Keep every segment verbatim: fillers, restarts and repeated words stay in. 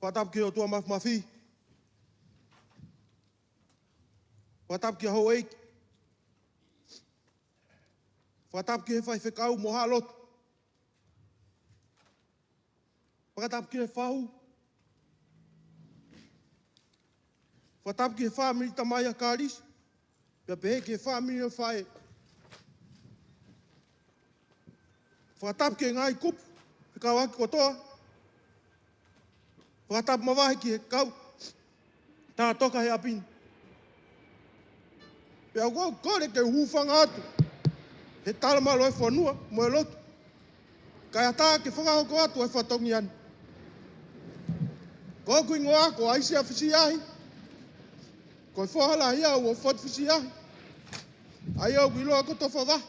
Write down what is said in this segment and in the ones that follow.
Fakatapu ki he ʻOtua Mafimafi. Fakatapu ki he houʻeiki. Fakatapu ki he faifekau mo haʻa lotu. Fakatapu ki he fau. Fakatapu ki he fāmili tamai ʻa Kalisi. Pea pehē ki he fāmili ʻo e faʻē. Fakatapu ki he ngaahi kupu fekauʻaki kotoa. Fakatapu mavahe ki he kau tātoka he ʻapi ni. Pea ʻoku ou kole ke u hūfanga atu he talamalu ʻo e fonua mo e lotu, kae ʻatā ke fakahoko atu e fatongia ni. Ko hoku hingoa ko ʻAisea Fisiahi, ko e foha lahi au ʻo Fort Fisiahi, ʻa ia ʻoku ʻiloa ko Tofavahe.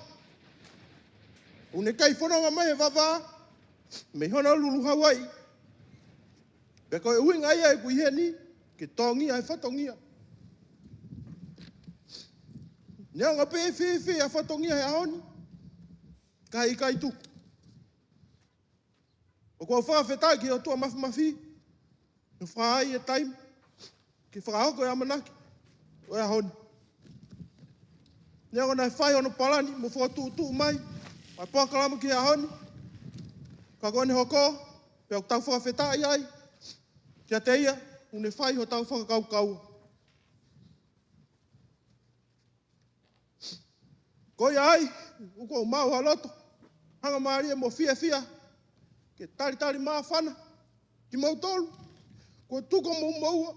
ʻOku ne kei fononga mai he vavā mei Honolulu, Hauaiʻi. Pea ko e ʻuhinga ia ʻeku ʻi heni, ke tōngia e fatongia. Neongo pe ʻe fēfē ʻa e fatongia he ʻaho ni, ka ʻikai tuku. ʻOku ou fakafetaʻi ki he ʻOtua Mafimafi, ʻo fai e taimi ke fakahoko e ʻamanaki ʻo e ʻaho ni. Neongo naʻe fai hono palani mo fokotuʻutuʻu mai ʻa e polokalama ki he ʻaho ni, ka ko ʻene hoko, pea ʻoku tau fakafetaʻi ai kiate ia, ʻoku ne fai hotau fakakaukau. Ko ia ai, ʻoku ou maʻu ha loto hangamālie mo fiefia ke talitali māfana kimoutolu kuo tuku homou moua,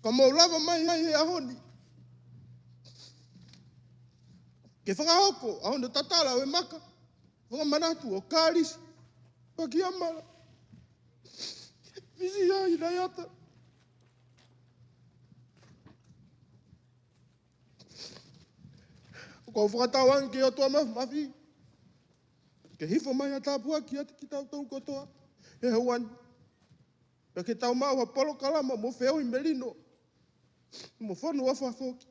ka mou lava mai ai he ʻaho ni ke fakahoko ʻa hono tatala ʻo e maka fakamanatu ʻo Kalisi Pakiamala Fisiahi Naiata. ʻOku ou fakatauange ki he ʻOtua Mafimafi ke hifo mai ha tāpuaki kiate kitautolu kotoa he ʻaho ni, pea ke tau maʻu ha polokalama mo feohi melino mo fonu ʻofa foki.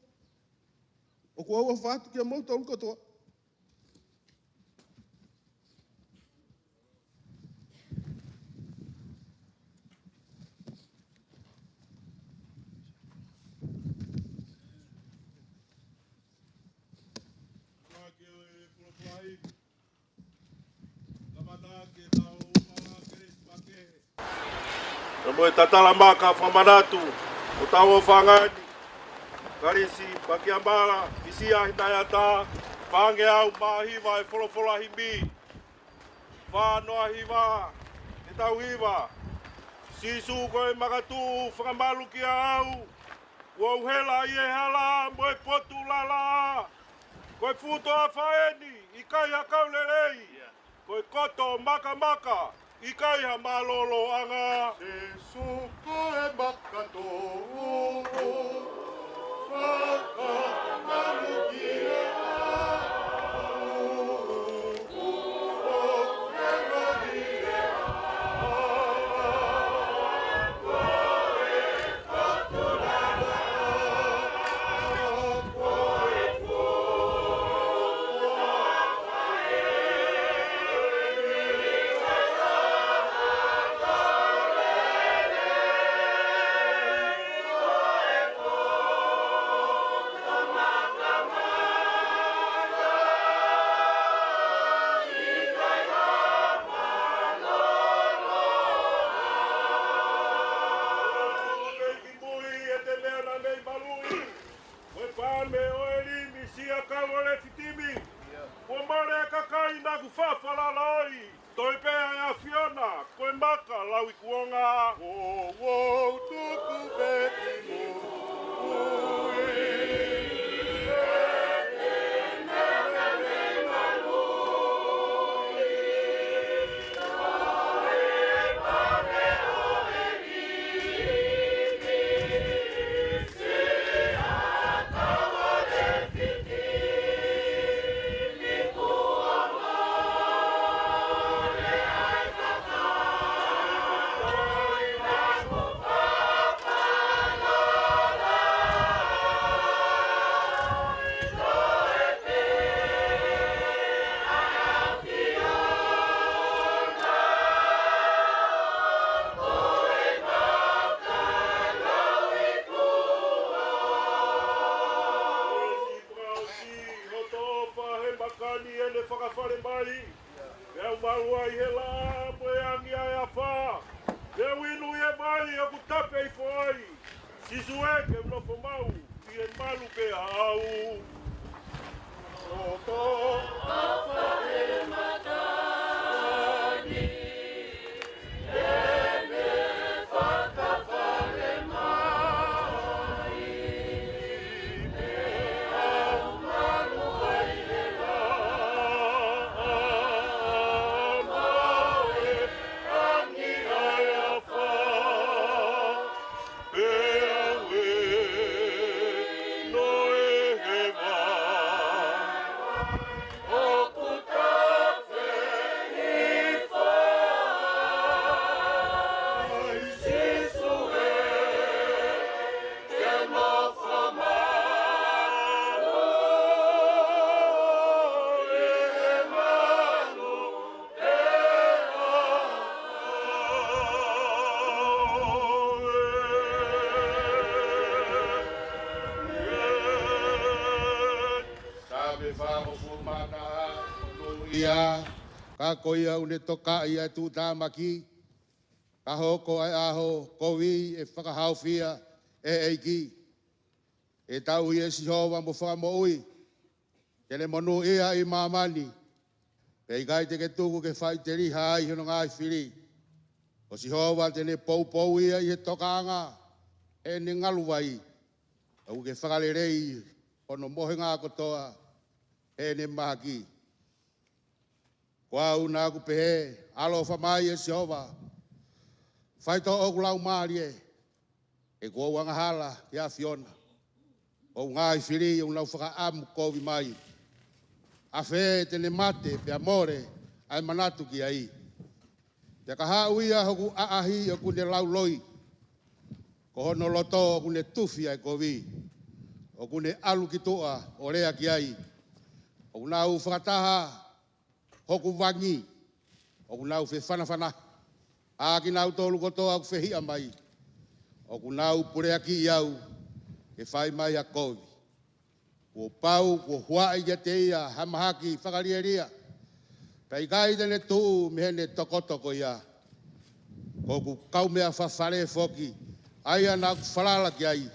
ʻOku ou ʻofa atu kiate kimoutolu kotoa. Pea mo e tatala maka fakamanatu ʻo hotau ʻofaʻanga ni, Kalisi Pakiamala Fisiahi Naiata, fāngeau mā hiva e folofola himi. Fā noa hiva, ʻe tau hiva. Sīsū ko e makatuʻu fakamalu kiate au, kuo u hela ʻi he hala mo e potu lala. Ko e fuʻu toafa eni, ʻikai ha kau lelei. Ko e koto makamaka, ʻikai ha mālōlōʻanga. Sīsū ko e makatuʻu fakamalu kiate au. Ko e fāme ʻo e limi, sia kau ʻo Lefitimi. Kuo mole e kakai naʻa ku fafalala ai. Toe pē ʻa e ʻAfiona, ko e maka lauikuonga. Kuo u tuku pē ki mui. Malu ai he laʻā mo e angi ʻa e afā. Pea u inu ʻi he vai ʻoku tape hifo ai. Sīsū ē, ke u nofo maʻu ʻi he malu pē ʻa au. Loto ʻofa ʻe mata ni, ʻene fakafale mai. Saame fāngofulu mā taha. Ia, ka ko ia ʻoku ne tokaʻi ʻa e tuʻutāmaki, ka hoko ʻa e ʻaho kovi ʻe fakahaofia ʻe he ʻEiki. ʻE tauhi ʻe Sihova mo fakamoʻui. Te ne monūʻia ʻi māmani. Pea ʻikai te ke tuku ke faʻiteliha ai hono ngaahi fili. Ko Sihova te ne poupou ia ʻi he tokaʻanga ʻene ngalu vai. ʻOku ke fakalelei hono mohenga kotoa heʻene mahaki. Ko au naʻa ku pehē, ʻaloʻofa mai ʻe Sihova, faitoʻo ʻoku laumālie, he kuo u angahala ki he ʻAfiona. Ko hoku ngaahi fili ʻoku nau fakaʻamu kovi mai. ʻAfē te ne mate pea mole ʻa e manatu ki ai? Pea ka haʻu ia hoku ʻaʻahi ʻoku ne lauloi. Ko hono loto ʻoku ne tufi ʻa e kovi. ʻOku ne ʻalu ki tuʻa ʻo lea ki ai. ʻOku nau fakataha hoku vangi, ʻoku nau fefanafana. ʻA kinautolu kotoa ʻoku fehiʻa mai, ʻoku nau puleakiʻi au ke fai mai ha kovi. Kuo pau, kuo huaʻi kiate ia ha mahaki fakalielia. Pea ʻikai te ne tuʻu mei heʻene tokoto ko ia. Ko hoku kaumeʻa fafale foki, ʻa ia naʻa ku falala ki ai.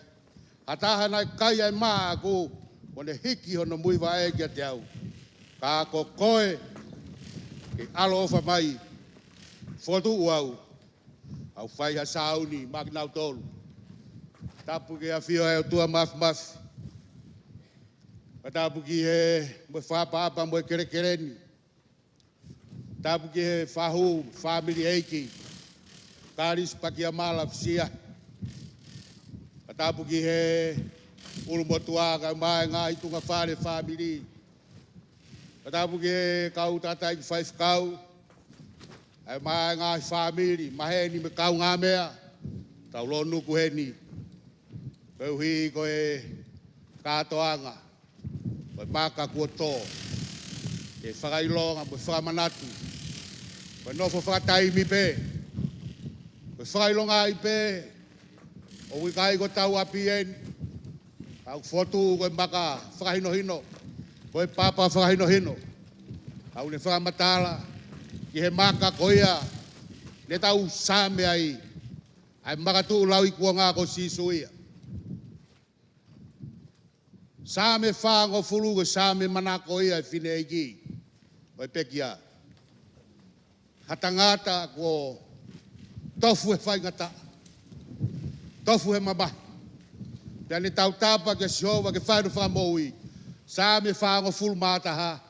Ha taha naʻe kai ʻa e mā ʻaʻaku, kuo ne hiki hono muivaʻe kiate au. Ka ko koe, ke ʻaloʻofa mai, fokotuʻu au, ʻa u fai ha sāuni maʻa kinautolu. Tapu ki he ʻafio ʻa e ʻOtua Māfimafi. Pea tapu ki he, mo e fakaʻapaʻapa mo e kelekele ni. Tapu ki he fahu, fāmili ʻeiki, Kalisi Pakiamala Fisia. Pea tapu ki he ʻulumotuʻa kae ʻumaʻā e ngaahi tuʻunga fale fāmili. Pea tapu ki he kau tangataʻeiki faifekau, kae ʻumaʻā e ngaahi fāmili, maheni mo e kaungāmeʻa, tau lōnuku heni. Koeʻuhi ko e kātoanga, ko e maka kuo tō. Ke fakaʻilonga mo e fakamanatu. Ko e nofo fakataimi pē. Ko e fakaʻilongaʻi pē. ʻOku ʻikai ko hotau ʻapi eni. Ka ʻoku fokotuʻu ko e maka fakahinohino. Ko e papa fakahinohino. Ka ʻoku ne fakamatala ki he maka ko ia ne tau saame ai. ʻA e makatuʻu lauikuonga ko Sīsū ia. Saame fāngofulu ko e saame manako ia ʻa e fineʻeiki ʻo e pekia. Ha tangata kuo tofu he faingataʻa, tofu he mamahi. Pea ne tautapa kia Sihova ke fai hono fakamoʻui. Saame fāngofulu mā taha.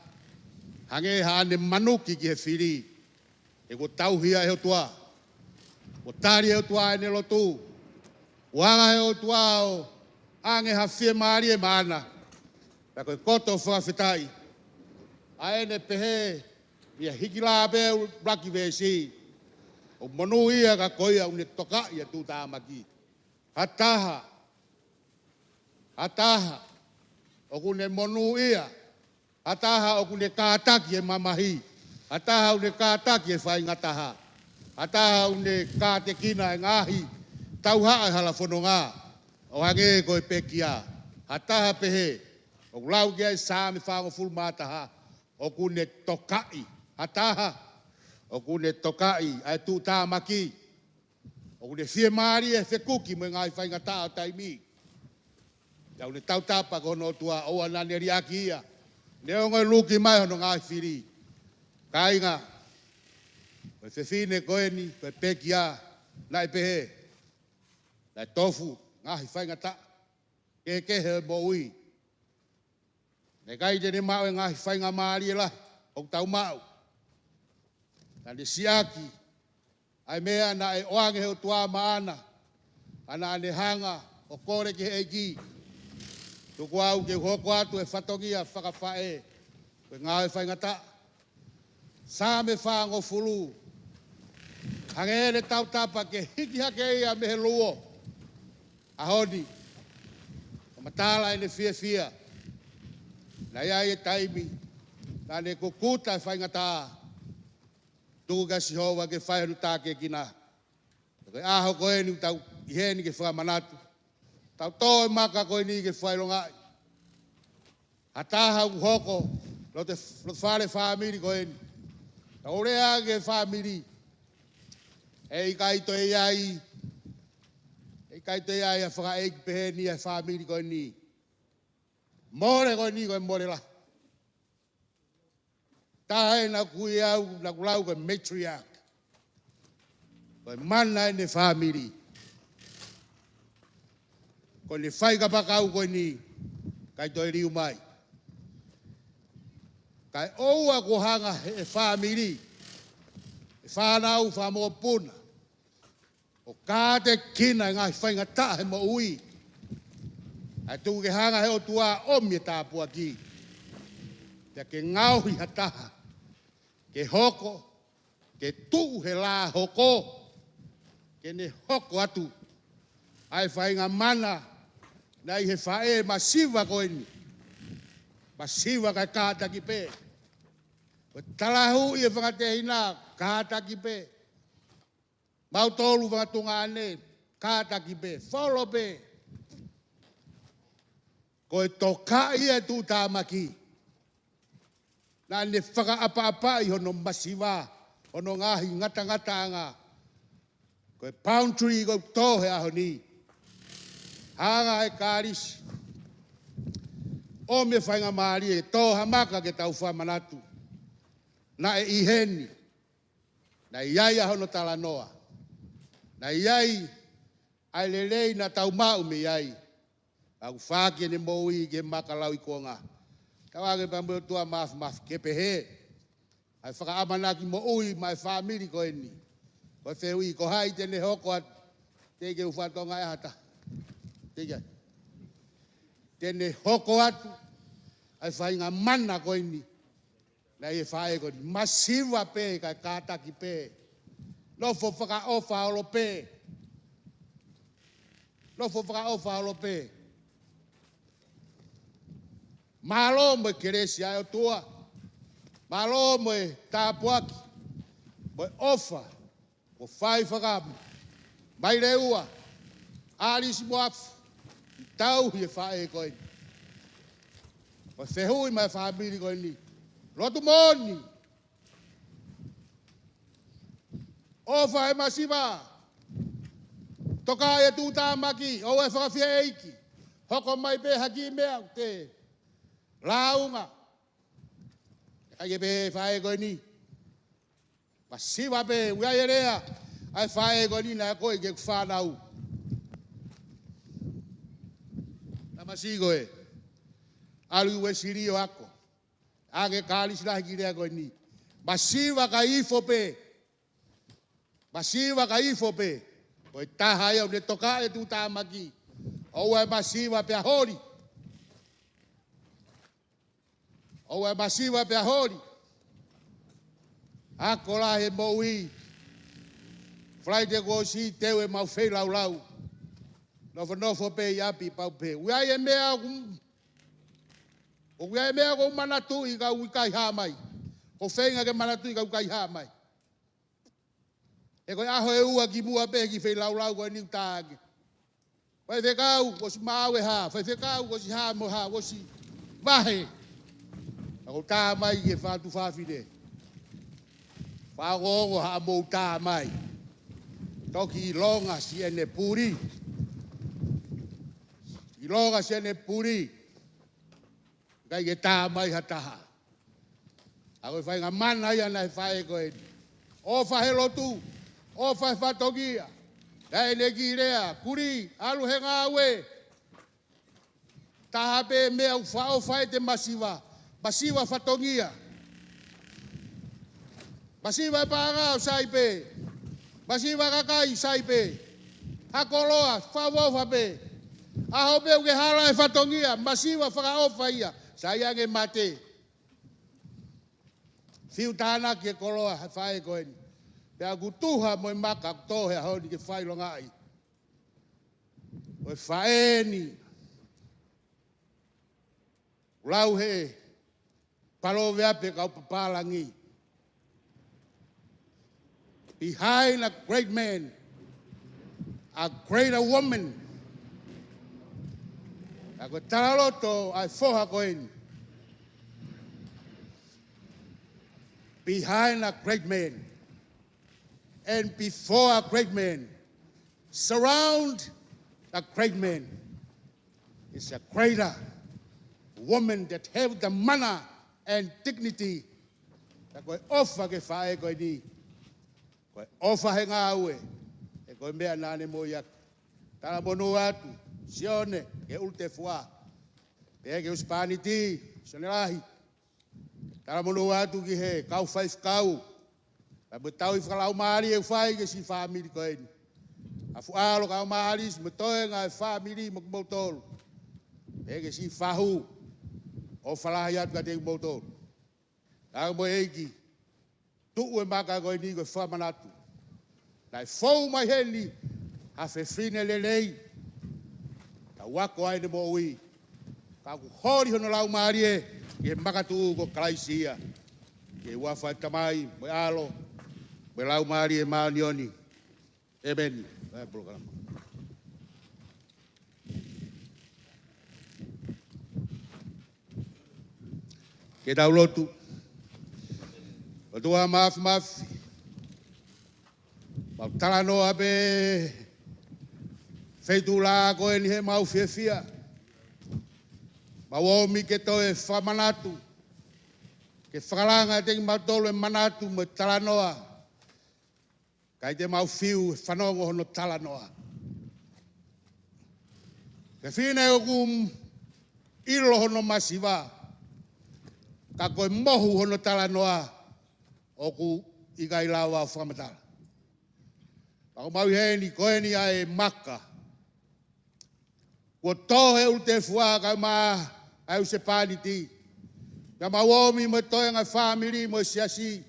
Hangē haʻane manuki ki he fili. He kuo tauhi ia ʻe he ʻOtua. Kuo tali ʻe he ʻOtua ʻene lotu. Kuo hanga ʻe he ʻOtua ʻo ʻange ha fiemālie maʻana. Pea ko e koto fakafetaʻi, ʻa ʻene pehē, ʻi he hiki lā pē ʻuluaki veesi, ʻoku monūʻia ka ko ia ʻoku ne tokaʻi ʻa e tuʻutāmaki. Ha taha, ha taha ʻoku ne monūʻia, ha taha ʻoku ne kātaki e mamahi, ha taha ʻoku ne kātaki e faingataʻa, ha taha ʻoku ne kātekina e ngaahi tauhaʻa e hala fononga, ʻo hangē ko e pekia. Ha taha pehē, ʻoku lau ki ai e Saame fāngofulu mā taha, ʻoku ne tokaʻi. Ha taha, ʻoku ne tokaʻi ʻa e tuʻutāmaki. ʻOku ne fiemālie he fekuki mo e ngaahi faingataʻa ʻo taimi. Pea ʻoku ne tautapa ki hono ʻOtua, ʻoua naʻa ne liʻaki ia. Neongo e luki mai hono ngaahi fili. Kāinga, ko e fefine ko eni, ko e pekia, naʻe pehē, naʻe tofu ngaahi faingataʻa kehekehe ʻo e moʻui. Naʻe ʻikai te ne maʻu e ngaahi faingamālie lahi ʻoku tau maʻu. Naʻa ne siʻaki ʻa e meʻa naʻe ʻoange he ʻOtua maʻana, ʻa naʻa ne hanga ʻo kole ki he ʻEiki. Tuku au ke u hoko atu e fatongia fakafaʻē, ko e ngāue faingataʻa. Saame fāngofulu. Hangē ʻene tautapa ke hiki hake ia mei he luo. ʻAho ni, ʻo matala ʻene fiefia. Naʻe ʻi ai e taimi naʻa ne kukuta e faingataʻa. Tuku kia Sihova ke fai hono tākiekina. Ko e ʻaho ko eni ʻoku tau ʻi heni ke fakamanatu. Tau tō e maka ko eni ke fakaʻilongaʻi ha taha ʻoku hoko loto, loto fale fāmili ko eni. Tau lea ki he fāmili. ʻE ʻikai toe ʻi ai, ʻe ʻikai toe ʻi ai ha fakaʻeiki pehē ni ʻi he fāmili ko eni. Mole ko eni ko e mole lahi. Taha ena ʻoku ui au, naʻa ku lau ko e matriarch. Ko e mana ʻene fāmili. Ko ʻene fai kapakau ko eni, ʻikai toe liu mai. Kae ʻoua kuo hanga he fāmili, he fānau, fāmili, mokopuna, ʻo kātekina e ngaahi faingataʻa he moʻui. ʻAi tuku ke hanga he ʻOtua ʻomi e tāpuaki. Pea ke ngaohi ha taha ke hoko, ke tuʻu he lā hoko, ke ne hoko atu ʻa e faʻahinga mana naʻe ʻi he faʻē masiva ko eni. Masiva kae kātaki pē. Ko e talahuʻi e fanga tehina, kātaki pē. Mautolu fanga tuongaʻane, kātaki pē, folo pē. Ko e tokaʻi e tuʻutāmaki. Naʻa ne fakaʻapaʻapaʻi hono masiva, hono ngaahi ngatangataʻanga. Ko e boundary ʻoku tō he ʻaho ni. Hanga e Kalisi ʻo ʻomi e faingamālie ke tō ha maka ke tau fakamanatu. Naʻe ʻi heni. Naʻe ʻi ai ʻa hono talanoa. Naʻe ʻi ai ʻa e lelei naʻa tau maʻu mei ai. ʻOku fāki ʻene moʻui ki he maka lauikuonga. Tauange pea mo e ʻOtua Māfimafi ke pehē ʻa e fakaʻamanaki moʻui maʻa e fāmili ko eni. Ko e fehuʻi, ko hai te ne hoko atu? Teʻeki ke u fakatonga ʻe ha taha. Teʻeki ai. Te ne hoko atu ʻa e faʻahinga mana ko eni. Naʻe ʻi he faʻē ko eni, masiva pē kae kātaki pē. Nofo fakaʻofa holo pē. Nofo fakaʻofa holo pē. Mālō mo e kelesi ʻa e ʻOtua. Mālō mo e tāpuaki. Mo e ʻofa. Kuo fai fakamu mai leua, Alisi mo Afu, ʻi he tauhi e faʻē ko eni. Ko e fehuʻi maʻa e fāmili ko eni. Lotu moʻoni. ʻOfa he masiva. Tokaʻi e tuʻutāmaki, ʻoua ʻe fakafieʻeiki. Hoko mai pē ha kiʻi meʻa ʻoku te lāunga. ʻIkai ke pehē ʻe he faʻē ko eni. Masiva pē, ʻoku ʻi ai e lea ʻa e faʻē ko eni naʻe ko e ke fānau. Tamasiʻi ko ē. ʻAlu ʻi Uēsili ʻo ako. ʻAnge Kalisi lahi ki he lea ko eni. Masiva kae ifo pē. Masiva kae ifo pē. Ko e taha ia ʻoku ne tokaʻi e tuʻutāmaki. ʻOua ʻe masiva pea holi. ʻOua ʻe masiva pea holi. Ako lahi e moʻui. Falaite kuo ʻosi teu ʻemau feilaulau. Nofonofo pē ʻi ʻapi pau pē. ʻOku ʻi ai e meʻa ʻoku, ʻoku ʻi ai e meʻa ʻoku ou manatuʻi ka ʻoku ʻikai hā mai. ʻOku ou feinga ke manatuʻi ka ʻoku ʻikai hā mai. He ko e ʻaho ʻe ua kimuʻa pē he kiʻi feilaulau ko eni ʻoku tā ange. Faifekau, kuo ʻosi maʻu e hā. Faifekau, kuo ʻosi hā mo hā, kuo ʻosi vahe. Ka ʻoku tā mai ki he fatu fafine. Fakaongoongo haʻamou tā mai. Toki ʻilonga siʻene puli. ʻIlonga siʻene puli. ʻIkai ke tā mai ha taha. ʻA ko e faʻahinga mana ia naʻe fai ko eni. ʻOfa he lotu. ʻOfa he fatongia. Naʻe ʻene kiʻi lea. Puli, ʻalu he ngāue. Taha pē meʻa ʻoku fakaʻofa ai ʻete masiva. Masiva fatongia. Masiva e paʻanga ʻoku sai pē. Masiva kakai ʻoku sai pē. Ha koloa, fakaʻofa pē. ʻAho pē ʻoku ke hala he fatongia, masiva fakaʻofa ia. Sai ange mate. Fiu tānaki e koloa, he faʻē ko eni. Pea ʻoku tuha mo e maka ʻoku tō he ʻaho ni ke fai longaʻi. Ko e faʻē ni. Lau he paloveape kau papālangi. Behind a great man, a greater woman. ʻA ko e talaloto ʻa e foha ko eni. Behind a great man. And before a great man, surround a great man is a greater woman that have the mana and dignity. Ka ko e ʻofa ki he faʻē ko eni. Ko e ʻofa he ngāue. He ko e meʻa naʻa ne moʻui ʻaki. Talamonū atu, Sione, ki he ʻUlutefua. Pea ki he husepāniti, Sione Lahi. Talamonū atu ki he kau faifekau. Ka mo e tauhi fakalaumālie ʻoku fai ki he siʻi fāmili ko eni. ʻA e fuʻu ʻalo kau mālisi mo e toenga e fāmili mo kimoutolu. Pea ki he siʻi fahu. ʻOfa lahi atu kiate kimoutolu. Ka mo e ʻEiki. Tuʻu e maka ko eni ko e fakamanatu. Naʻe fou mai heni ha fefine lelei. Ka ʻoku ako ai ʻene moʻui. Ka ʻoku holi hono laumālie ki he makatuʻu ko Kalaisi ia. Ki he huafa ʻo e Tamai, mo e ʻAlo, mo e Laumālie Māʻoniʻoni. ʻEmeni. Ē, polokalama. Ke tau lotu. ʻOtua Māfimafi. Mau talanoa pē feituʻu lahi ko eni he mau fiefia. Mau ō mai ke toe fakamanatu. Ke fakalanga ʻiate kimautolu e manatu mo e talanoa. Kae ʻikai te mau fiu he fanongo hono talanoa. Fefine ʻoku ʻilo hono masiva. Ka ko e mohu hono talanoa ʻoku ʻikai lava ʻo fakamatala. Pea ko mau ʻi heni ko eni ʻa e maka. Kuo tō he ʻUlutefua kae ʻumaʻā ʻa e husepāniti. Pea mau ō mai mo e toenga fāmili mo e siasi.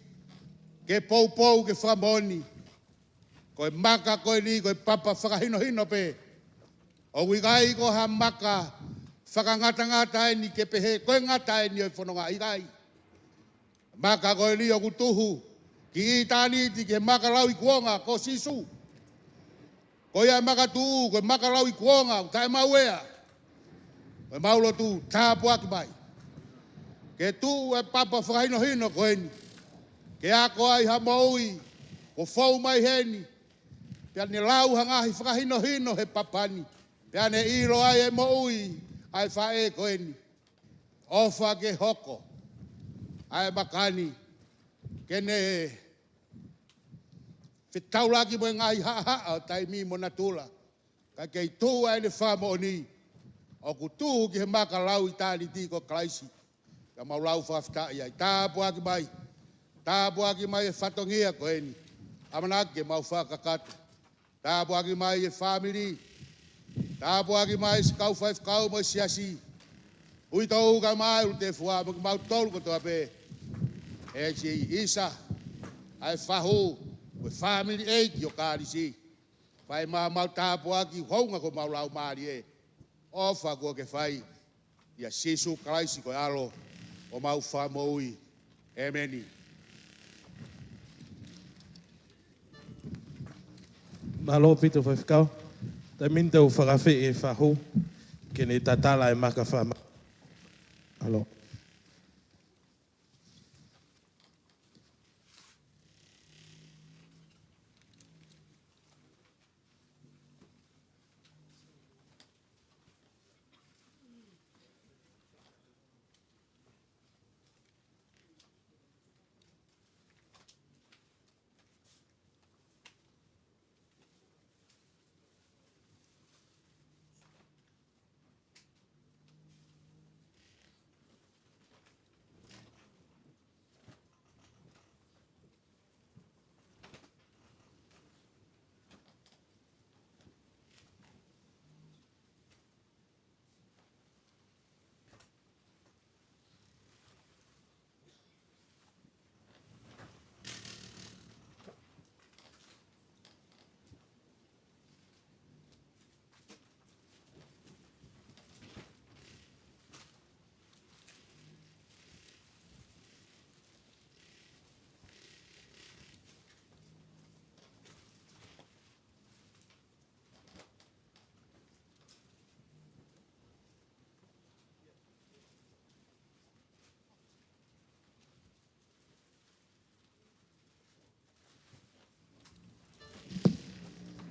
Ke poupou ke fakamoʻoni. Ko e maka ko eni ko e papa fakahinohino pē. ʻOku ʻikai ko ha maka fakangatangata eni ke pehē ko e ngata eni ʻo e fononga ʻikai. Maka ko eni ʻoku tuhu ki ʻitāniti ki he maka lauikuonga ko Sīsū. Ko ia e makatuʻu, ko e maka lauikuonga, ʻoku taʻemauea. Ko e mau lotu tāpuaki mai. Ke tuʻu e papa fakahinohino ko eni. Ke ako ai ha moʻui, kuo fou mai heni. Pea ne lau ha ngaahi fakahinohino he papa ni. Pea ne ʻilo ai e moʻui, ʻa e faʻē ko eni. ʻOfa ke hoko ʻa e maka ni ke ne fetaulaki mo e ngaahi haʻahaʻa ʻo taimi mo natula. Ka kei tuʻu ʻa ʻene fakamoʻoni ʻoku tuhu ki he maka lauʻitāniti ko Kalaisi. Ka mau lau fakafetaʻi ai. Tāpuaki mai. Tāpuaki mai e fatongia ko eni. ʻAmanaki ke mau fakakakato. Tāpuaki mai e fāmili. Tāpuaki mai siʻi kau faifekau mo e siasi. Uitou kae ʻumaʻā e ʻUlutefua mo kimautolu kotoa pē. ʻEiki ʻisa, ʻa e fahu, mo e fāmili ʻeiki ʻo Kalisi. Fai mai mau tāpuaki hounga ko mau laumālie. ʻOfa kuo ke fai. ʻIa Sīsū Kalaisi ko e ʻAlo ʻo mau Fakamoʻui. ʻEmeni. Mālō ʻaupito faifekau. Taimi ni te u fakaafeʻi e fahu ke ne tatala e maka fama. Mālō.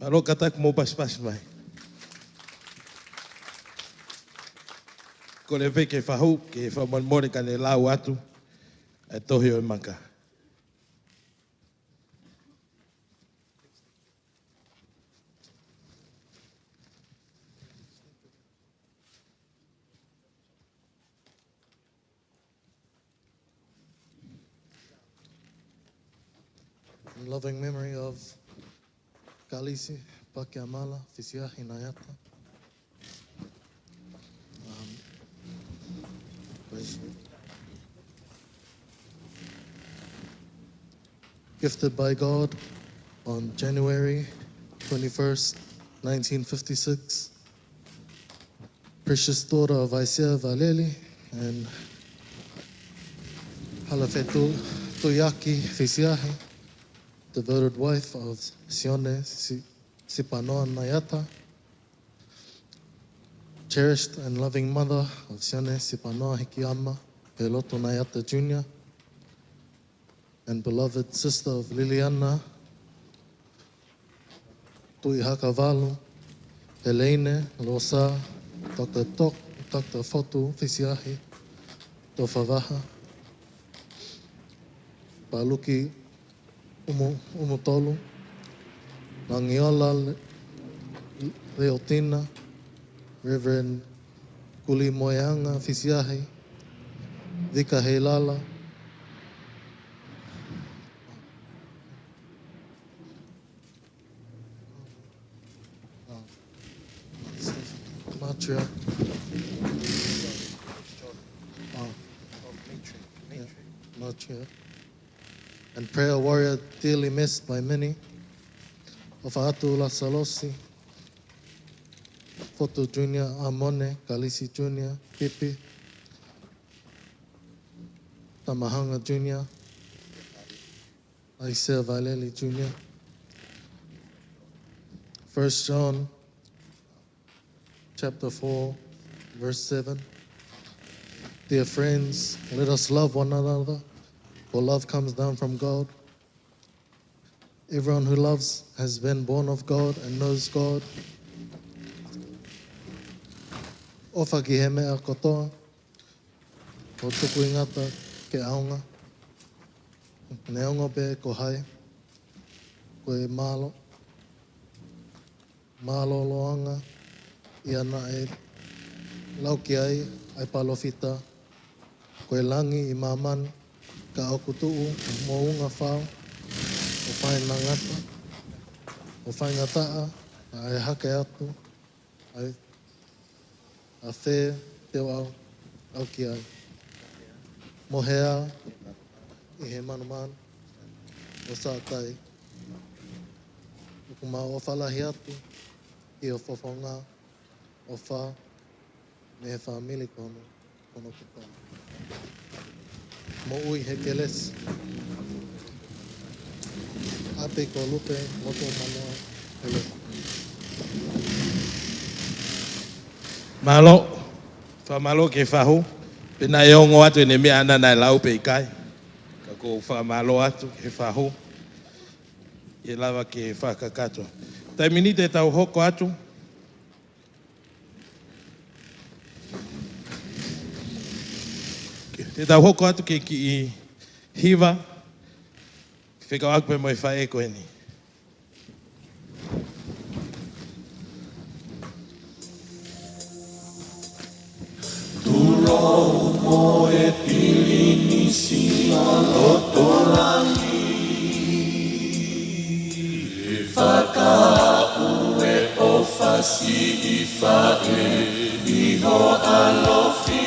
Mālō kātaki mou pasipasi mai. Kole pē ki he fahu, ke fakamolemole ka ne lau atu ʻa e tohi ʻo e maka. In loving memory of Kalisi Pakiamala Fisiahi Naiata. Um, gifted by God on January twenty-first, nineteen fifty-six. Precious daughter of Aisea Valeli and Halafetu Tuiaki Fisiahi, devoted wife of Sione Si-, Sipanoa Naiata, cherished and loving mother of Sione Sipanoa Hikiama Peloto Naiata Junior, and beloved sister of Liliana Tuʻihakavalu, Helene, Losa, Doctor Tok-, Doctor Fotu Fisiahi Tofavaha, Paluki Umu-, Umutolu, Langiola Le-, Leotina, Reverend Kulimoeanga Fisiahi, Vika Heilala, Matria. Oh. Yeah. Matria. And prayer warrior dearly missed by many. ʻOfaʻatu Lasalosi, Fotu Junior, Amone, Kalisi Junior, Pipi, Tamahanga Junior, Aisea Valeli Junior. First John chapter four, verse seven. Dear friends, let us love one another, for love comes down from God. Everyone who loves has been born of God and knows God. ʻOfa ki he meʻa kotoa, ʻo tuku ʻi ngata ke ʻaonga, neongo pē ko hai, ko e mālō, mālōlōʻanga ia naʻe lau ki ai ʻa e palōfita, ko e langi ʻi māmani, ka ʻoku tuʻu moʻunga fau, ʻo faingataʻa, ʻo faingataʻa, ʻa e hake atu, ʻa e, ʻa fē te u ʻalu, ʻalu ki ai. Mo hea ʻi he manumanu ʻo Sātai. ʻOku mau ʻofa lahi atu ʻi ho fofonga, ʻofa mei he fāmili ko hono, ko hono kutā. Moʻui he kelesi. ʻApi ko Lupe, Motu Manoa, Pele. Mālō, fakamālō ki he fahu, pe naʻe ongo atu ʻene meʻa ʻana naʻe lau pe ʻikai. Ka ʻoku ou fakamālō atu ki he fahu, ʻe lava ke fakakakato. Taimi ni te tau hoko atu. Te tau hoko atu ki he kiʻi hiva, fekauʻaki pē mo e faʻē ko eni. Tulou mo e pilinisi ʻo loto langi. Fakaʻueʻofa siʻi faʻē ʻi ho ʻalofi.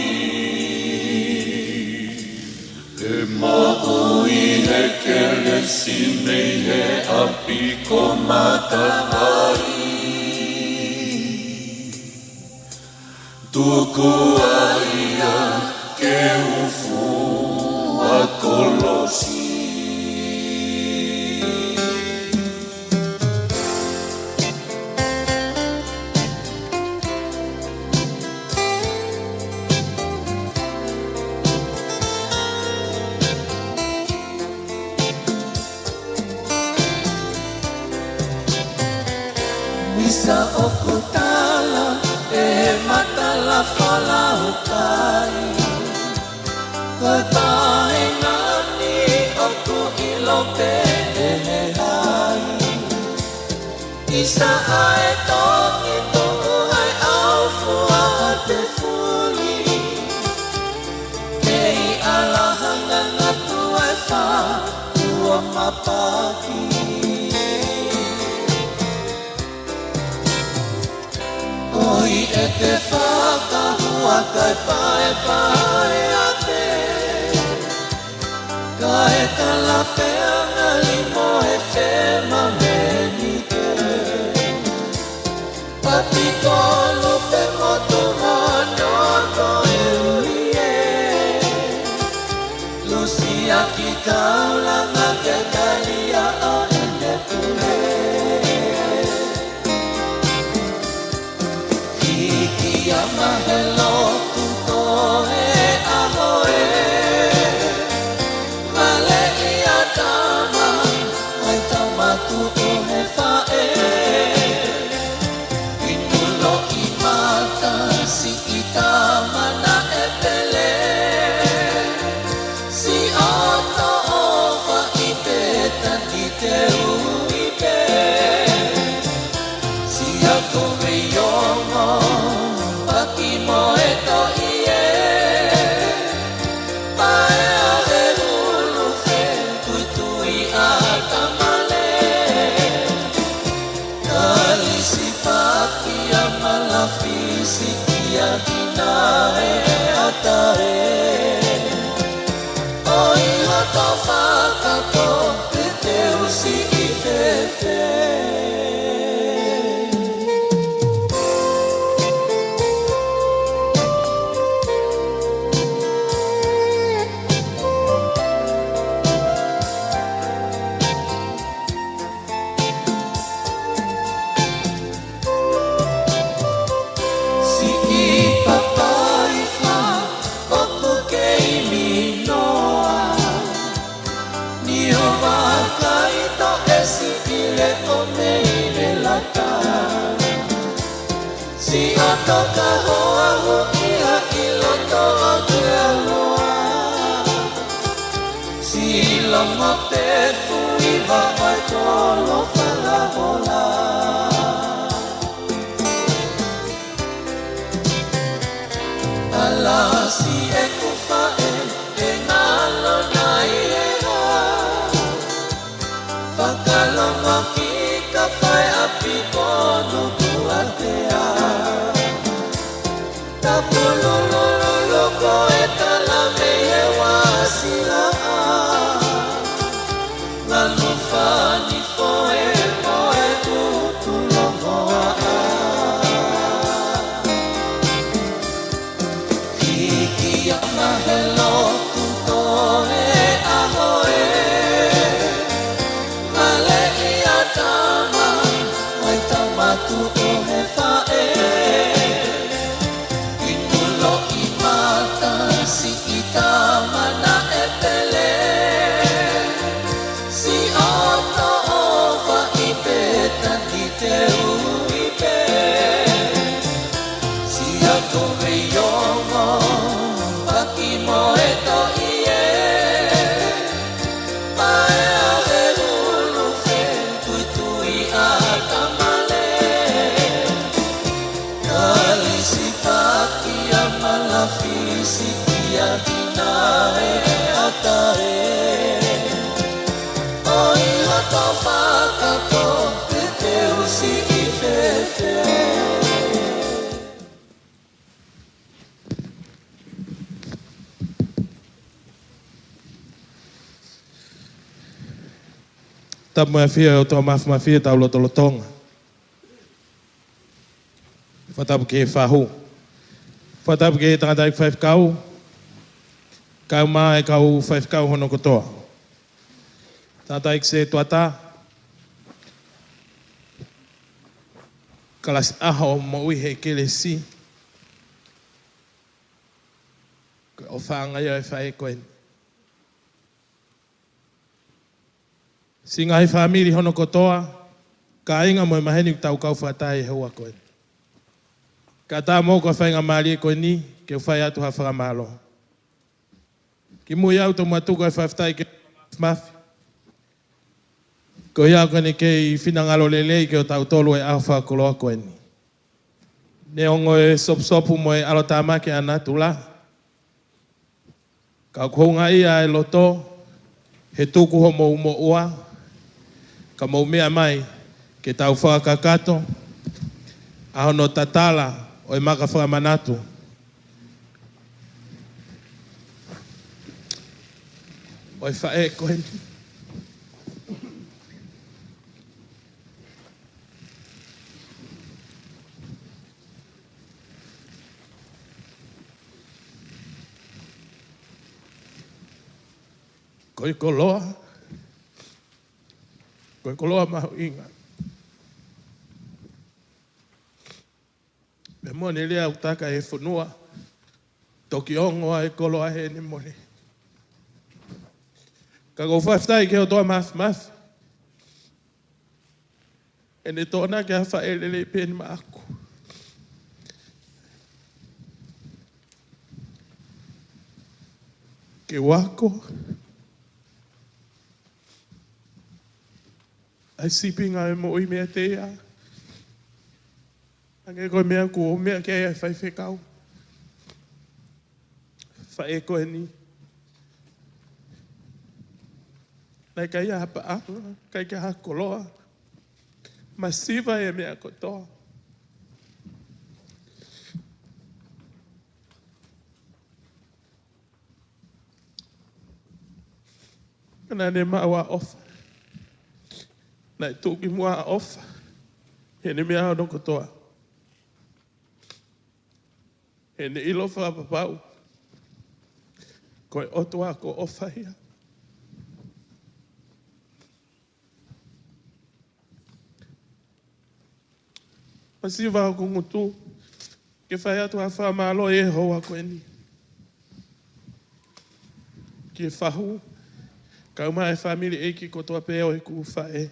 ʻE moʻui he kelesi mei he ʻapi ko Matavai. Tuku ai ia ke u fua kolosi. ʻIsa ʻoku tala ʻe he matala falaukai, ko e paenga ni ʻoku ʻilo pē ʻe he hai. ʻIsa ʻa e tongi tuʻu ai ʻa e fua ʻa e fuli, kei ʻalaha ngangatu ʻa e fā kuo mapaki. ʻOi ʻete fakahua kae paepae ate, kae tala pē ʻa e ngali mo e fema menike. Papi kolo pe motu mano ko e uie. Lusia ki taulanga ke talia ʻa ʻene pule. Hiki ʻa mahelo kuko e ʻaho ē. Maleʻi ʻa tama, ʻa e tama tuʻu he faʻē. Inu loʻimata siʻi tama naʻe pele. Siʻoto ʻofa ʻi Petani te ui pē. Siʻa kovi ongo paki mo e toʻi ē. Paea he hulu fe tuitui ʻa tamale. Kalisi paki ʻa malafisi ia kina e ata ē. ʻOi hoto fakako te te usi ʻi fēfē. Siʻi papaifa ʻoku kei minoa. Ni o vakai to e siʻi leʻo mei he lata. Siʻa toka hoa huʻia ʻi loto ʻo te aloa. Siʻi longo te fui vaʻai kolo falahola. Alasi e kufa e, e ngalo nai e ha. Fakalongo ki ka fai ʻapi ponu kuatea. Tapululululu ko e tala mei he uasi laʻā. Lanu fani foe mo e kuku longoaʻa. Hiki ʻa mahelo kuko e ʻaho ē. Maleʻi ʻa tama, ʻa e tama tuʻu he faʻē. Inu loʻimata siʻi tama naʻe pele. Siʻoto ʻofa ʻi Petani te ui pē. Siʻa kovi ongo paki mo e toʻi ē. Paea he hulu fe tuitui ʻa tamale. Kalisi paki ʻa malafisi ia kina e ata ē. ʻOi hoto fakako te te usi ʻi fēfē. Tapu mo e ʻafio ʻa e ʻOtua Māfimafi ʻi hotau lotolotonga. Fakatapu ki he fahu. Fakatapu ki he tangataʻeiki faifekau, kae ʻumaʻā e kau faifekau hono kotoa. Tangataʻeiki Setuata, kalasi ʻaho moʻui he kelesi. Ko e ʻofaʻanga ia ʻo e faʻē ko eni. Siʻi ngaahi fāmili hono kotoa, kāinga mo e maheni ʻoku tau kau fakataha he houa ko eni. Kae ʻatā moʻoku ʻa e faingamālie ko eni ke u fai atu ha fakamālō. Kimuʻa ʻoku ou tomuʻa tuku ʻa e fakafetaʻi ki he Māfimafi, ko ia ʻoku ne kei finangalo lelei kitautolu he ʻaho fakakoloa ko eni. Neongo e sopusopu mo e ʻalotāmaki ʻa natula, ka ʻoku houngaʻia e loto he tuku hoʻomou moʻua, ka mou meʻa mai ke tau fakakakato ʻa hono tatala ʻo e maka fakamanatu ʻo e faʻē ko eni. Ko e koloa, ko e koloa mahuʻinga. Pea mo e lea ʻoku taka ʻe he fonua, toki ongo ʻa e koloa heʻene mole. Ka ʻoku ou fakafetaʻi ki he ʻOtua Māfimafi, ʻene toʻonaki ʻa e faʻē lelei pē eni maʻaku ke u ako ʻa e sīpinga ʻo e moʻui meiate ia. Hangē ko e meʻa ʻoku ou meʻa ki ai ʻa e faifekau. Faʻē ko eni, naʻe ʻikai ha paʻanga, ʻikai ha koloa. Masiva e meʻa kotoa. Naʻa ne maʻu ʻa e ʻofa. Naʻe tuʻu ki muʻa ʻa e ʻofa heʻene meʻa hono kotoa. Heʻene ʻilo fakapapau ko e ʻOtua ko e ʻofa ia. Masiva hoku ngutu ke fai atu ha fakamālō he houa ko eni ki he fahu, kae ʻumaʻā e fāmili ʻeiki kotoa pē ʻo ʻeku faʻē.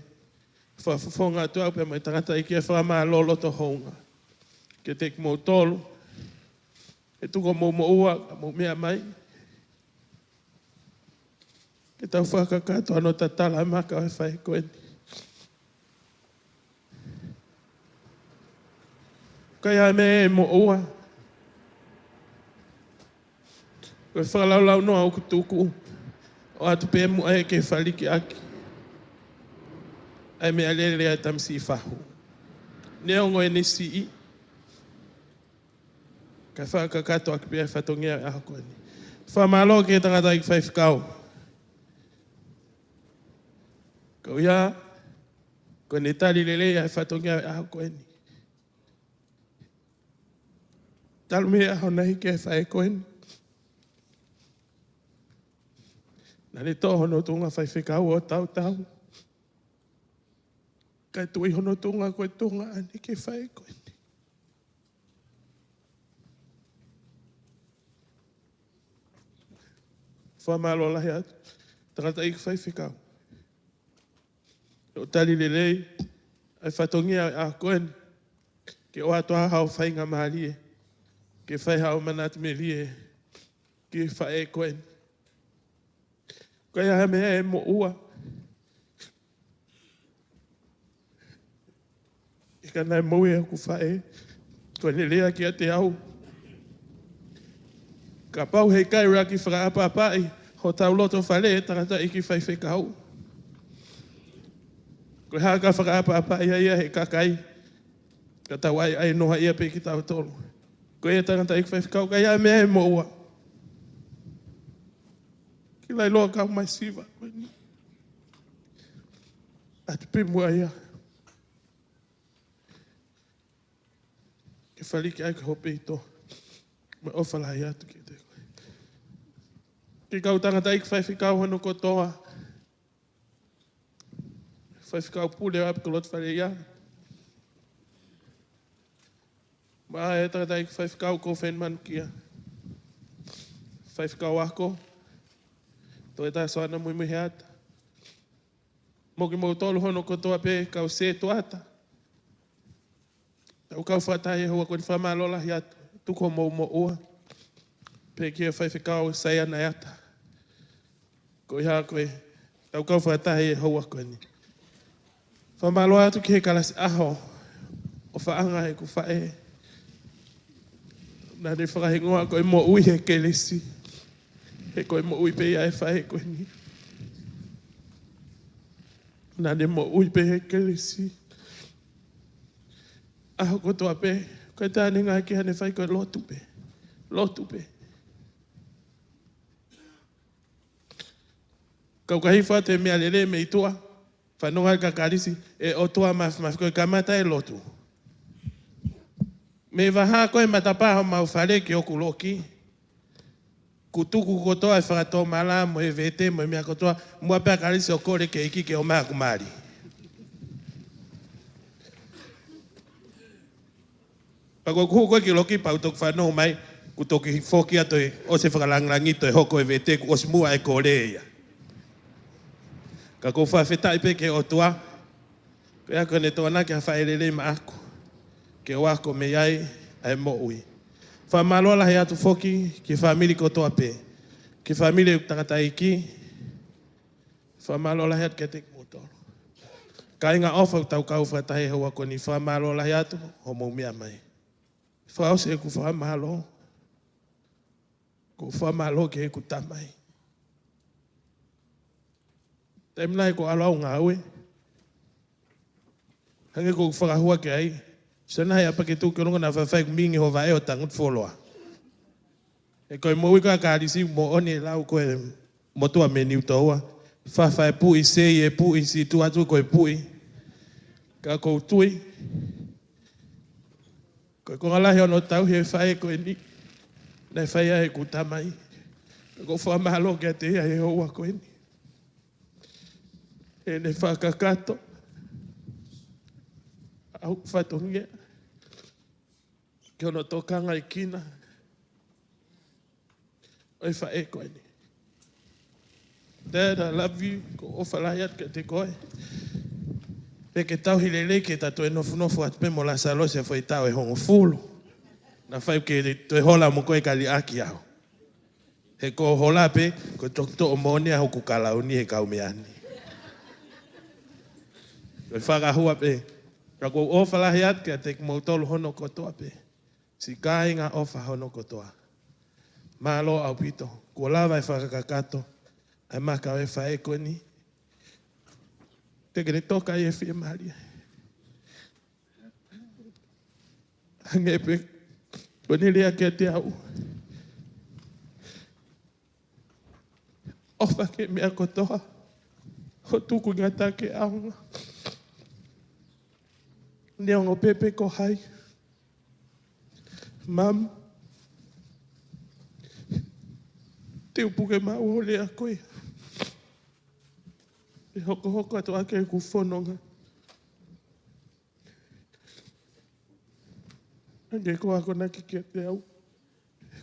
Fakafofonga atu au pea mo e tangataʻeiki ʻa e fakamālō loto houngaʻia kiate kimoutolu he tuku hoʻomou moʻua ka mou meʻa mai ke tau fakakakato hono tatala ʻa e maka ʻo e faʻē ko eni. ʻIkai ha meʻa ʻe moʻua. Ko e fakalaulaunoa ʻoku tuku, ʻoatu pē muʻa ia ke fāliki ʻaki ʻa e meʻalele ʻa e tamasiʻi fahu. Neongo ʻene siʻi, kae fakakakato ʻaki pē ʻa e fatongia ʻo e ʻaho ko eni. Fakamālō ki he tangataʻeiki faifekau. Ko ia, ko ʻene tali lelei ʻa e fatongia ʻo e ʻaho ko eni. Talu mei he ʻaho naʻe hiki ai e faʻē ko eni, naʻa ne toʻo hono tuʻunga faifekau ʻo tautau, kae tuʻu ʻi hono tuʻunga ko e tuʻunga ʻaʻana ki he faʻē ko eni. Fakamālō lahi atu, tangataʻeiki faifekau, hoʻo tali lelei ʻa e fatongia ʻo e ʻaho ko eni, ke ʻoatu ʻa haʻo faingamālie ke fai haʻo manatu melie ki he faʻē ko eni. ʻIkai ha meʻa ʻe moʻua. ʻIkai naʻe moʻui ʻa hoku faʻē, ko ʻene lea kiate au: Kapau heʻikai ʻuluaki fakaʻapaʻapaʻi hotau loto fale, tangataʻeiki faifekau, ko e hā ka fakaʻapaʻapaʻi ai ia ʻe he kakai, ka tau ʻaiʻainoa ia pē kitautolu. Ko ia, tangataʻeiki faifekau, ʻikai ha meʻa ʻe moʻua. Kiʻi lailoa kau masiva ko eni. ʻAtu pē muʻa ia ke fāliki ʻaki ho peito mo e ʻofa lahi atu kiate koe. Ki he kau tangataʻeiki faifekau hono kotoa, Faifekau Pule ʻo ʻApikolota Faleʻia, mo e tangataʻeiki faifekau ko Feni Manukia, faifekau ako Toeta Soana Muimuiheata, mo kimoutolu hono kotoa pē kau sētuata ʻOku kau fakataha he houa ko eni, fakamālō lahi atu. Tuku hoʻomou moʻua. Pehē ki he faifekau Saiana Eata. Ko ia ko e tau kau fakataha he houa ko eni. Fakamālō atu ki he kalasi ʻaho ʻofaʻanga heʻeku faʻē. Naʻá ne fakahingoa ko e moʻui he kelesi. He ko e moʻui pē ia ʻa e faʻē ko eni. Naʻá ne moʻui pē he kelesi. ʻAho kotoa pē, ko e taimi naʻe ngāueʻaki haʻane fai ko e lotu pē. Lotu pē. Kau ka hifo atu e meʻalele mei tuʻa, fanongo ai ka kalisi, ʻe ʻOtua Māfimafi, ko e kamata e lotu. Mei he vahaʻa ko ē matapā homau fale ki hoku loki. Kuo tuku kotoa e fakatomala mo e vete mo e meʻa kotoa, muʻa pē ʻa kalisi ʻo kole ki he ʻEiki ke ʻomai haku mali. Pea ko ʻeku hū ko ē ki loki pea u toki fanongo mai, kuo toki foki atu e ʻosi e fakalāngilangi, toe hoko e vete, kuo ʻosi muʻa e kole ia. Ka ʻoku ou fakafetaʻi pē ki he ʻOtua, ko ia ko ʻene toʻonaki ha faʻē lelei maʻaku, ke u ako mei ai ʻa e moʻui. Fakamālō lahi atu foki ki he fāmili kotoa pē, ki he fāmili ʻo e tangataʻeiki, fakamālō lahi atu kiate kimoutolu. Kāinga ʻofa ʻoku tau kau fakataha he houa ko eni, fakamālō lahi atu hoʻomou meʻa mai. Fakaʻosi ʻeku fakamālō, ʻoku ou fakamālō ki heʻeku tamai. Taimi lahi ko e ʻalu au ʻo ngāue, hangē ko ʻeku fakahua ki ai, sio naʻe ʻi ai pē ke tuku ki ʻolunga naʻa faifai kumingi ho vaʻe ʻo tangutu fuoloa. He ko e moʻui ko ē ʻa kalisi, moʻoni e lau ko ē, motuʻa mei Niutoua. Faifai e puʻi, sei e puʻi, siʻi tuʻu atu ko e puʻi. Ka ʻoku ou tui, ko e konga lahi hono tauhi e faʻē ko eni, naʻe fai ai ʻeku tamai. Ka ʻoku ou fakamālō kiate ia he houa ko eni. Heʻene fakakakato ʻa hoku fatongia ki hono tokangaʻi kina ʻo e faʻē ko eni. Dad, I love you, ʻoku ou ʻofa lahi atu kiate koe. Pea ke tauhi lelei ke ta toe nofonofo atu pē mo Lasalosi he foʻi taʻu ʻe hongofulu. Naʻa faifai ke toe hola mo koe ka liʻaki au. He ko e hola pē, ko e toki toʻo moʻoni ʻa hoku kalauni he kau meʻa ni. Ko e fakahua pē, ka ʻoku ou ʻofa lahi atu kiate kimoutolu hono kotoa pē. Siʻi kāinga ʻofa hono kotoa. Mālō ʻaupito, kuo lava e fakakakato ʻa e maka ʻo e faʻē ko eni. Te ke ne toka ʻi he fiemālie. Hangē pē ko ʻene lea kiate au. ʻOfa ki he meʻa kotoa, ʻo tuku ngata ke ʻaonga. Neongo pē pe ko hai. Mum, te u puke maʻu hoʻo lea ko ia. ʻE hokohoko atu ʻaki ʻeku fononga. Hangē ko e akonaki kiate au.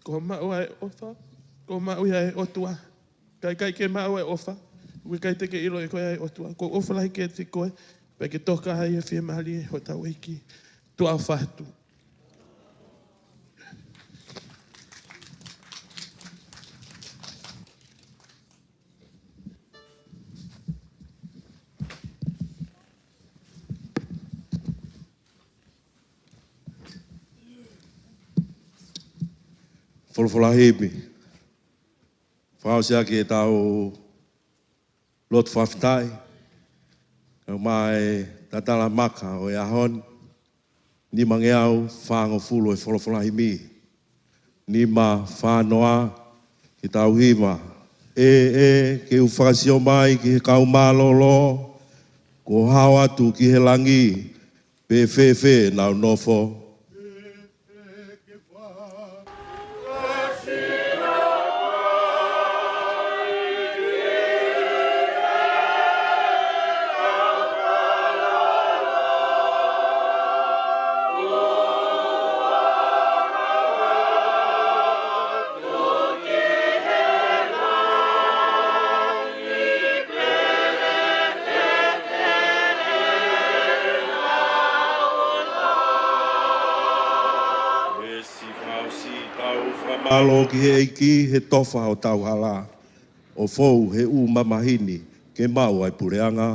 Ko e maʻu ʻa e ʻofa, ko e maʻu ia ʻe he ʻOtua. Ka ʻikai ke maʻu ʻa e ʻofa, ʻoku ʻikai te ke ʻilo ʻe koe ʻa e ʻOtua. ʻOku ou ʻofa lahi kiate koe, pea ke toka ai ʻi he fiemālie ʻo hotau ʻEiki. Tuʻa ʻofa atu. Folofola himi. Fakaʻosi ʻaki ʻetau lotu fakafetaʻi. Kau mai tatala maka ʻo e ʻaho ni. Nimangeau fāngofulu e folofola himi. Nima fānoa ke tau hiva. ʻE, ʻe, ke u fakasio mai ki he kau mālōlō, kuo hao atu ki he langi, pe fēfē ʻenau nofo. Mālō ki he ʻEiki he tofa hotau hala, ʻo fou he ʻū mamahi ni ke maʻu ai puleʻanga.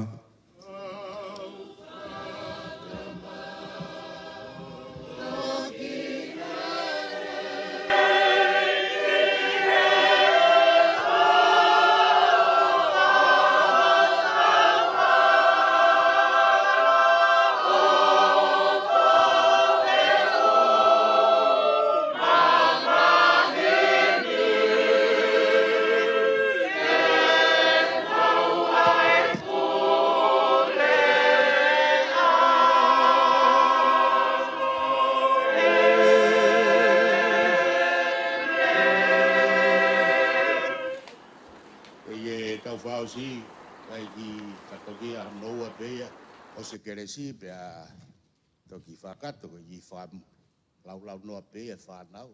ʻE ʻi he tau fakaʻosi, ʻai ki he fatongia hono ua pē ia, ʻosi e kelesi pea toki fakakakato ko e kiʻi fakalaulau noa pē ia e fānau.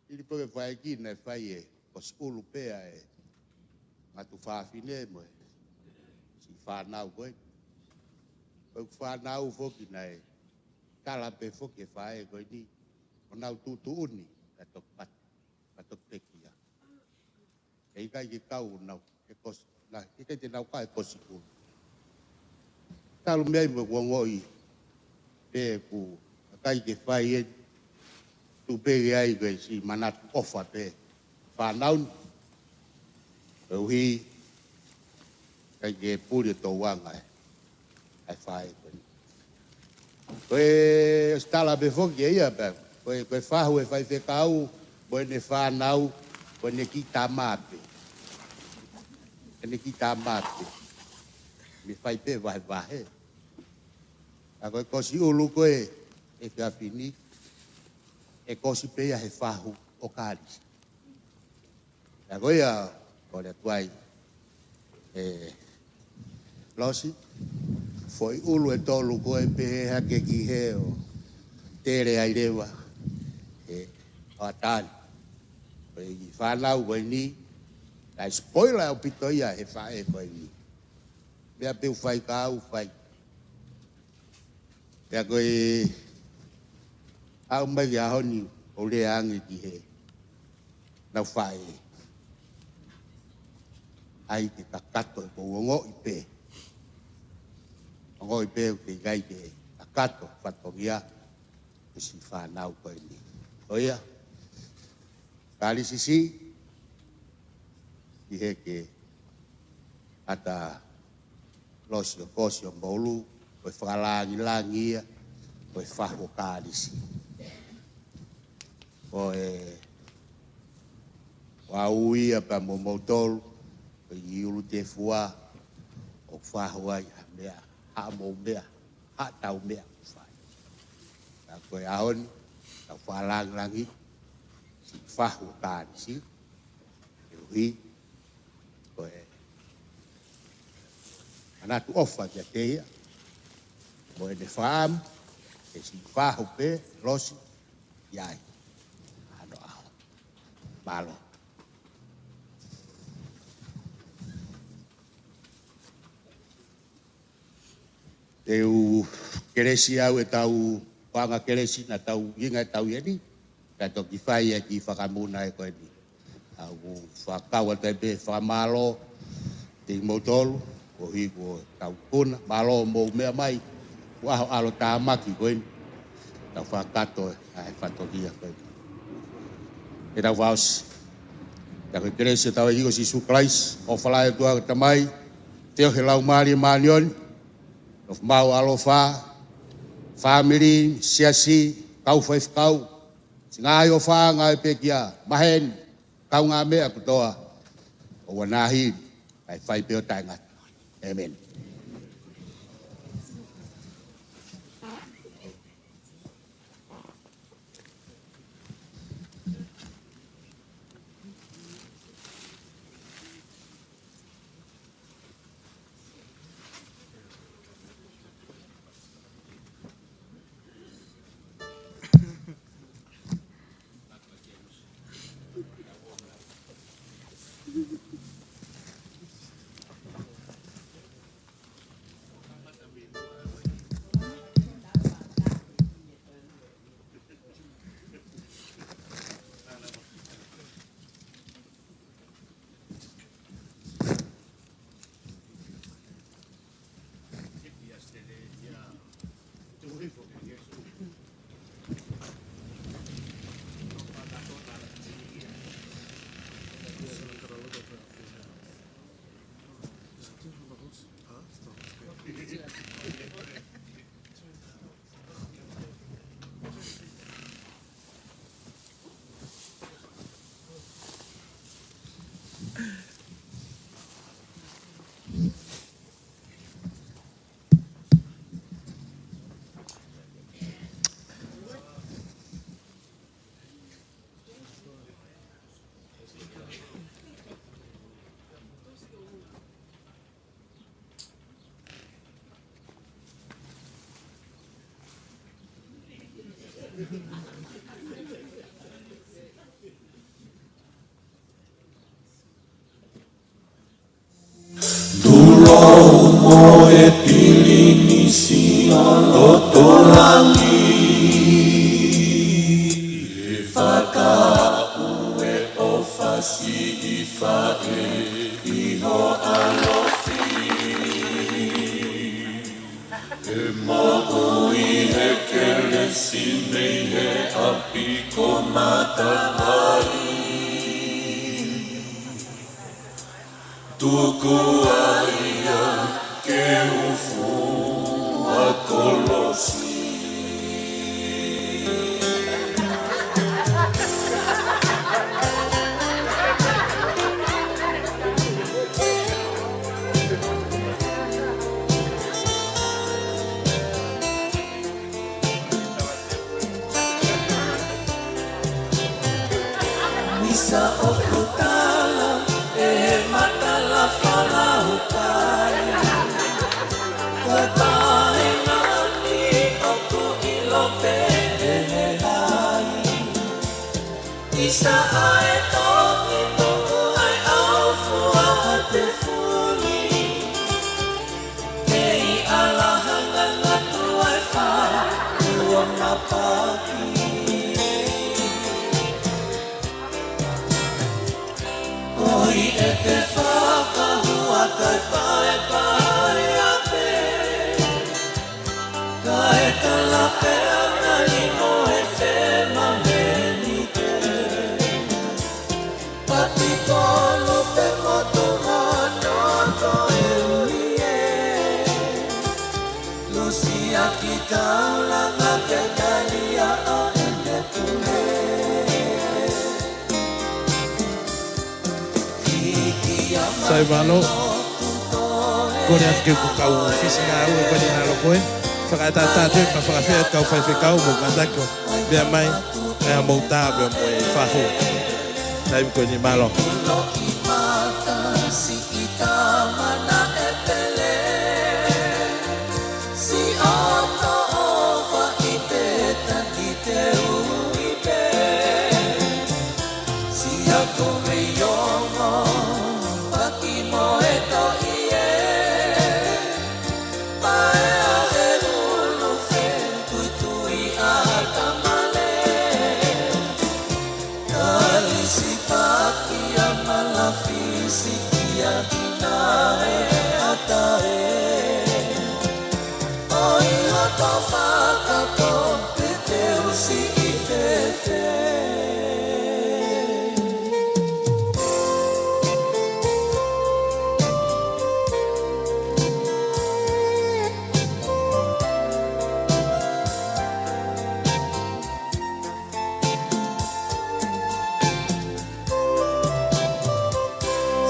Hili pē ko e faʻē ko ē naʻe fai e kosi ʻulu pē ʻa e ngaahi tuofāfine mo e siʻi fānau ko ē. Ko e fānau foki naʻe tala pē foki e faʻē ko eni, ʻo nau tuʻutuʻuni, ka toki patu, ka toki pekia. ʻE ʻikai ke kau nau, e kosi, na, ʻikai te nau kau e kosi ʻulu. Talu mei ai mo e kuo ongoʻi pē kuo ʻikai ke fai e tuʻu pē ki ai ko e siʻi manatu ʻofa pē fānau ni. Koeʻuhi ʻikai ke puli e tōʻonga e ʻa e faʻē ko eni. Ko e ʻosi tala pē foki ʻe ia pē, ko e, ko e fahu e faifekau mo ʻene fānau, ko ʻene kiʻi tama pē. ʻEne kiʻi tama pē. Mei fai pē vahevahe. Ka ko e kosi ʻulu ko ē, ʻe fiafini, ʻe kosi pē ia he fahu ʻo Kalisi. Pea ko ia, kole atu ai, ʻe Losi, foʻi ʻulu ʻe tolu ko ē pehē hake ki hē ʻo tele ai leva, ʻe, ʻo ʻatā ni. Ko e fānau ko eni, kae spoiler ʻaupito ia he faʻē ko eni. Meʻa pē ʻoku fai ka ʻoku fai. Pea ko e aʻu mai ki he ʻaho ni ʻoku lea ange ki he nau faʻē. ʻAi ke kakato ʻe, ʻoku ou ongoʻi pē. Ongoʻi pē ʻoku ʻikai ke kakato fatongia ʻo e siʻi fānau ko eni. Ko ia, Kalisi siʻi, ʻi he ke ʻata Losi ʻo kosi ʻo moʻulu, ko e fakalāngilangi ia, ko e fahu ʻo Kalisi. Ko e, ʻoku ou ui ia pea mo moutolu, ko e ʻi ʻUlutefua, ʻoku fahu ai ha meʻa, haʻamou meʻa, haʻatau meʻa ʻoku fai. Ka ko e ʻaho ni, tau fakalāngilangi, siʻi fahu ʻo Kalisi, koeʻuhi, ko e manatu ʻofa kiate ia, mo ʻene fāmu, ʻe siʻi fahu pē, Losi, ʻi ai. Hano ʻaho. Mālō. Te u kelesi au ʻetau paʻanga kelesi naʻa tau ʻi ai he taʻu ʻi heni, kae toki fai ʻa e kiʻi fakamuna ē ko eni. ʻOku ou fakakau atu ai pē fakamālō kiate kimoutolu, koeʻuhi ko ʻetau ikuna, mālō hoʻomou meʻa mai, ko e ʻaho ʻalotāmaki ko eni, tau fakakakato ʻa e fatongia ko eni. ʻE tau fakaʻosi. Pea ko e kelesi ʻa hotau ʻEiki ko Sīsū Kalaisi, ʻofa lahi ʻa e ʻOtua ko e Tamai, feohi ʻa e Laumālie Māʻoniʻoni, nofo maʻu ʻa e ʻaloʻofa, fāmili, siasi, kau faifekau, siʻi ngaahi ʻofaʻanga ʻo e pekia, maheni, kaungāmeʻa kotoa, ʻo ua nahi, kae fai pē ʻo taʻengata. ʻĒmeni. Tulou mo e pilinisi ʻo loto langi. Fakaʻueʻofa siʻi faʻē ʻi ho ʻalofi. ʻE moʻui he kelesi mei he ʻapi ko Matavai. Tuku ai ia ke u fua kolosi. Misa ʻoku tala ʻe he matala falaukai. Ko e taʻengata ni ʻoku ʻilo pē ʻe he hai. Misa ʻa e tongi tuku ai au fua ʻa te fuli. Kei ala hanga ngatu ai fā ua mapaki. Koi e te fakahua kai paepae a pē. Kae kala pē ʻa ngali mo e fema meni te. Pati kolo pe motu mano ko e ui e. Lusia ki taulanga ke talia ʻa ʻene pule. Sai valo. Kole atu ke ku kau fisi ngā ue ko eni halo koe. Fakatātā atu e ka fakafea kau faifekau mo kātaki ʻo meʻa mai. Meʻa mou tā meʻa mo e fahu. Taimi ko eni mālō. Siʻi ʻoto ʻofa ʻi te tani te ui pē. Siʻa ko mei ongo paki mo e toʻi e. Paea he hulu fe kuitui ʻa Tamale. Kalisi paki ʻa Malafisi ʻia Kinae ʻa Tae. ʻOi hoto fakako pe te usi ʻi fēfē.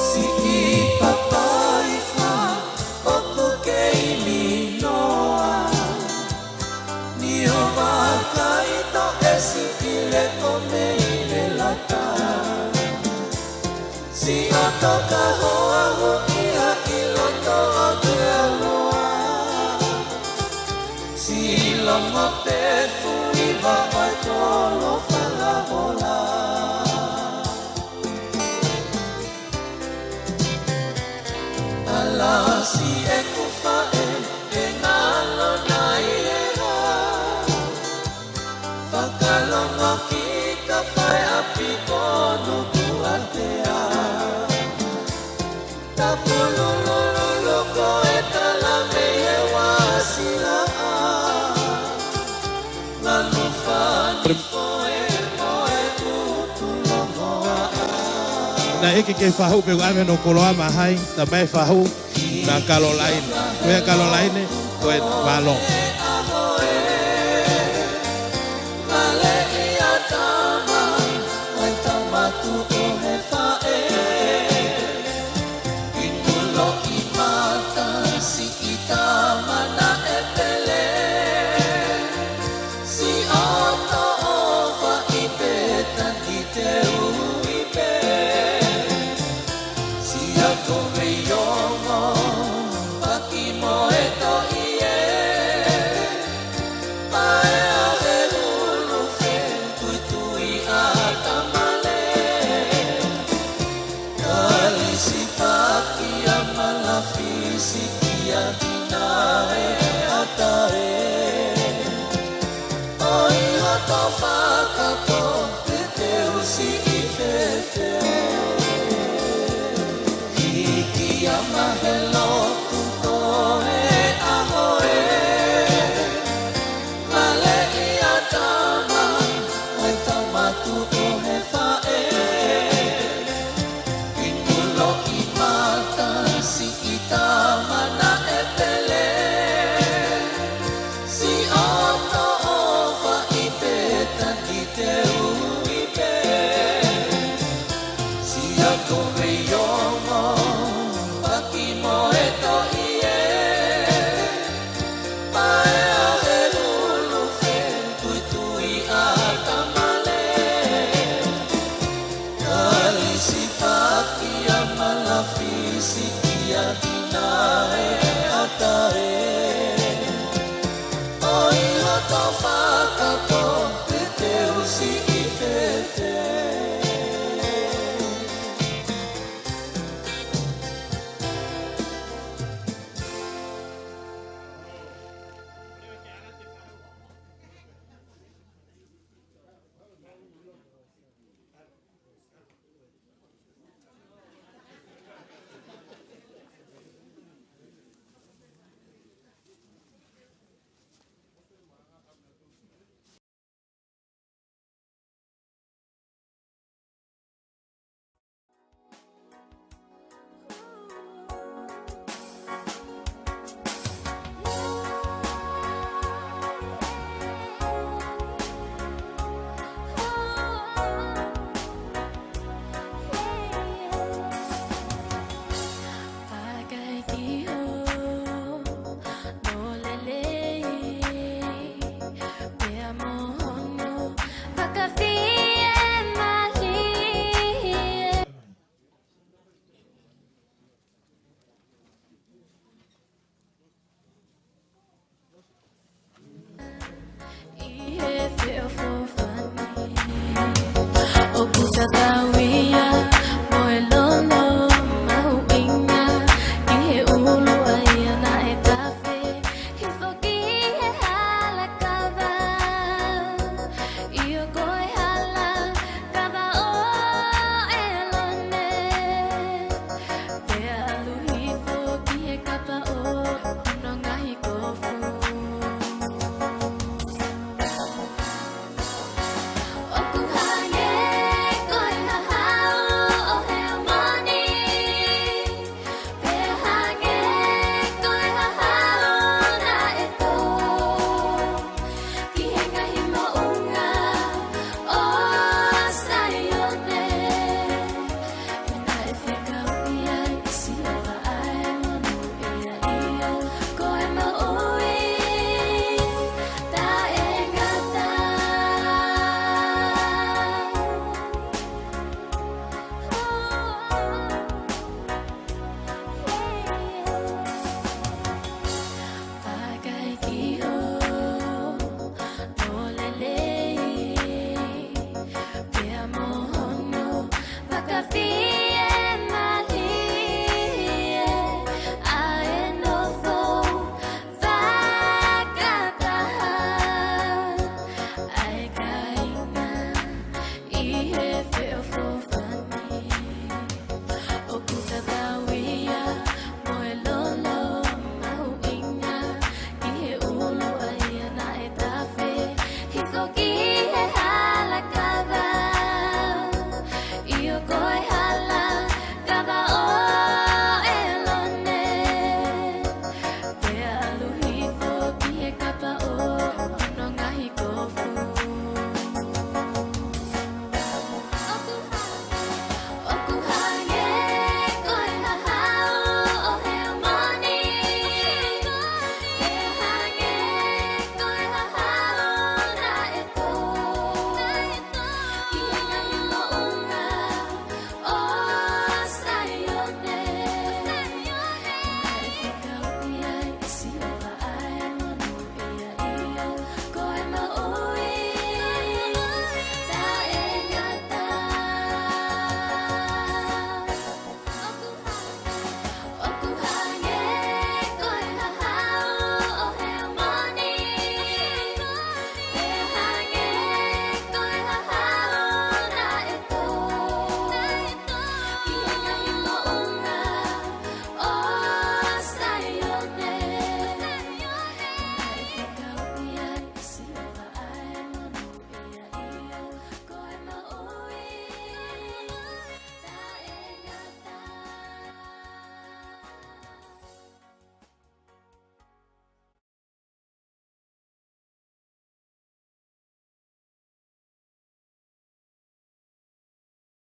Siʻi papa ʻi fā ʻoku kei minoa. Ni o vakai to e siʻi le ko mei he lata. Siʻa toka hoa huʻia ʻi loto ʻo te aloa. Siʻi longo pe fui va ʻo e kolo falahola. Ala siʻeku faʻē, ʻe ngalo nai e hā. Fakalongo ki ka fai ʻapi ko nuku a te a. Tapululululu ko e tala mei he uasila a. Nganu fani foe mo e kutu longoa a. Naʻe ʻeke ke fahu pe ʻave no koloa ma hai, ta mai fahu, na Kalolaine. Ko e Kalolaine, ko e valo. Siʻa ʻoto ʻofa ʻi te tani te ui pē. Siʻa ko mei ongo paki mo e toʻi e.